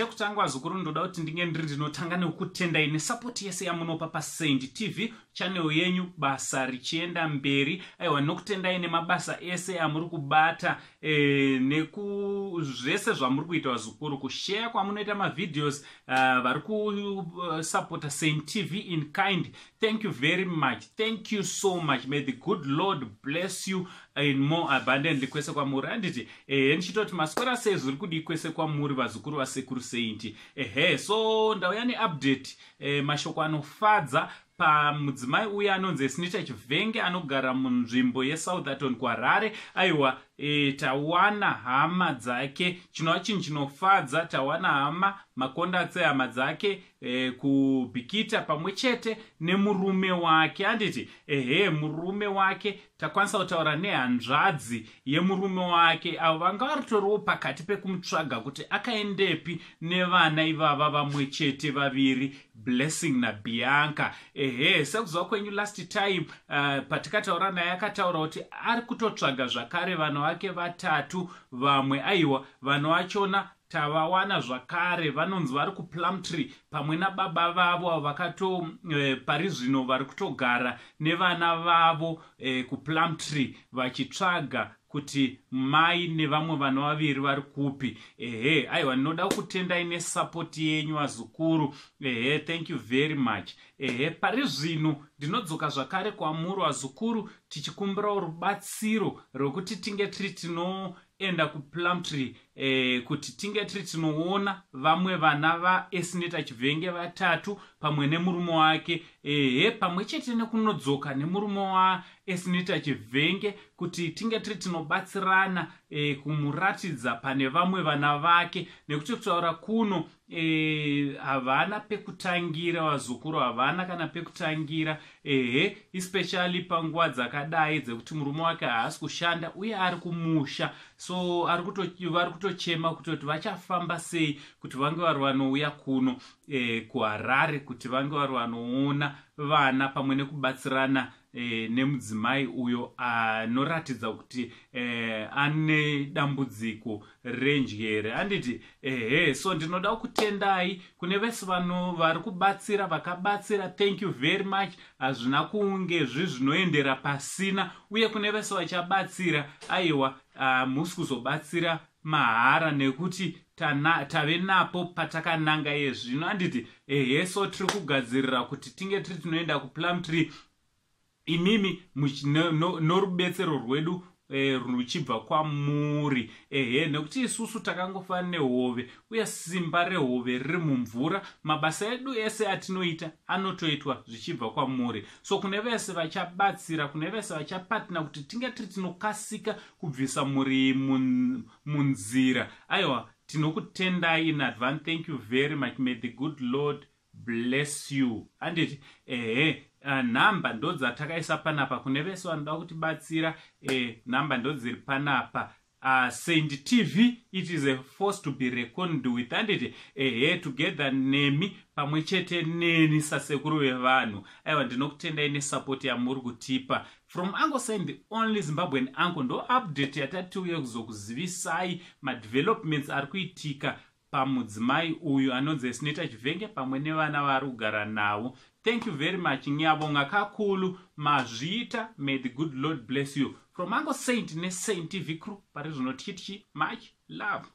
Chekutanga, vazukuru, ndoda kuti ndinge ndiri ndinotanga nekutendai nesapoti yese yamunopa paSaint TV channel yenyu, basa richienda mberi. Aiwa, nokutendai nemabasa ese amuri kubata nekuzvese zvamuri kuita, vazukuru, kusheya kwamunoita mavideos, vari kusapota Saint TV in kind. Thank you very much, thank you so much. May the good Lord bless you in more abundantly kwese kwamuri, handiti? Ehe, ndichitoti maswera sei, zviri kudii kwese kwamuri, vazukuru vasekuru Saint? Ehe, so ndauya neupdate, mashoko anofadza pamudzimai uye anonzi Esnita Chivhenge, anogara munzvimbo yeSoutherton kuHarare. Aiwa, tawana hama dzake, chinova chinhu chinofadza. Tawana hama, macontacts ehama dzake kuBikita pamwe chete nemurume wake, handiti? Ehe, murume wake, takwanisa kutaura nehanzvadzi yemurume wake, avo vanga varitoriwo pakati pekumutsvaga kuti akaendepi nevana ivava vamwe chete vaviri, Blessing naBianca. Ehe, sekuziva kwenyu, last time patikataura naye, akataura kuti ari kutotsvaga zvakare vana vake vatatu vamwe. Aiwa, vana vachona tavawana zvakare, vanonzi vari kuPlumtree pamwe nababa vavo, avo vakato pari zvino vari kutogara nevana vavo kuPlumtree, vachitsvaga kuti mai nevamwe vana vaviri vari kupi. Ehe, aiwa, ndinoda kutendai nesapoti yenyu, vazukuru. Ehe, thank you very much. Ehe, pari zvino ndinodzoka zvakare kwamuri, vazukuru, tichikumbirawo rubatsiro rwekuti tinge tiri tinoenda kuPlumtree kuti tinge tiri tinoona vamwe vana vaEsneta Chivhenge vatatu pamwe nemurume wake. Ehe, pamwe chete nekunodzoka nemurume waEsneta Chivhenge, kuti tinge tiri tinobatsirana kumuratidza pane vamwe vana vake, nekuti kutaura kuno havana pekutangira, vazukuru, havana kana pekutangira. Ehe, especially panguva dzakadai dzekuti murume wake haasi kushanda uye ari kumusha, so vari kutochema kutoti vachafamba sei kuti vange vari vanouya kuno kuHarare, kuti vange vari vanoona vana pamwe nekubatsirana nemudzimai uyo anoratidza kuti ane dambudziko renjere, handiti? Ehe, so ndinoda kutendai kune vese vano vari kubatsira, vakabatsira. Thank you very much. Hazvina kunge zvinoendera pasina. Uye kune vese vachabatsira, aiwa, musi kuzobatsira mahara, nekuti tave napo patakananga iye zvino, handiti? Ehe, so tiri kugadzirira kuti tinge tiri tinoenda kuPlumtree, imimi norubetsero rwedu ruchibva kwamuri. Ehe, nekuti isusu takangofanana nehove, uye simba rehove riri mumvura. Mabasa edu ese atinoita anotoitwa zvichibva kwamuri. So kune vese vachabatsira, kune vese vachapatina kuti tinge tiri tinokasika kubvisa muri munzira, aiwa, tinokutendai in advance. Thank you very much. May the good Lord bless you, handiti? Ehe, nhamba ndo dzatakaisa panapa kune vese vanoda kutibatsira. Nhamba ndo dziri panapa. Saint TV, it is a force to be reckoned with, handiti? Ehe, together nemi pamwe chete neni sasekuru vevanhu. Aiwa, ndinokutendai nesapoti yamuri kutipa. From Uncle Saint, the only Zimbabwean uncle, ndo update yatatiuye kuzokuzivisai, madevelopments ari kuitika pamudzimai uyu anonzi Esneta Chivhenge pamwe nevana vaari kugara navo. Thank you very much. Ngiyabonga kakhulu, mazviita. May the good Lord bless you. From Uncle Saint neSaint TV crew, pari zvino tichiti much love.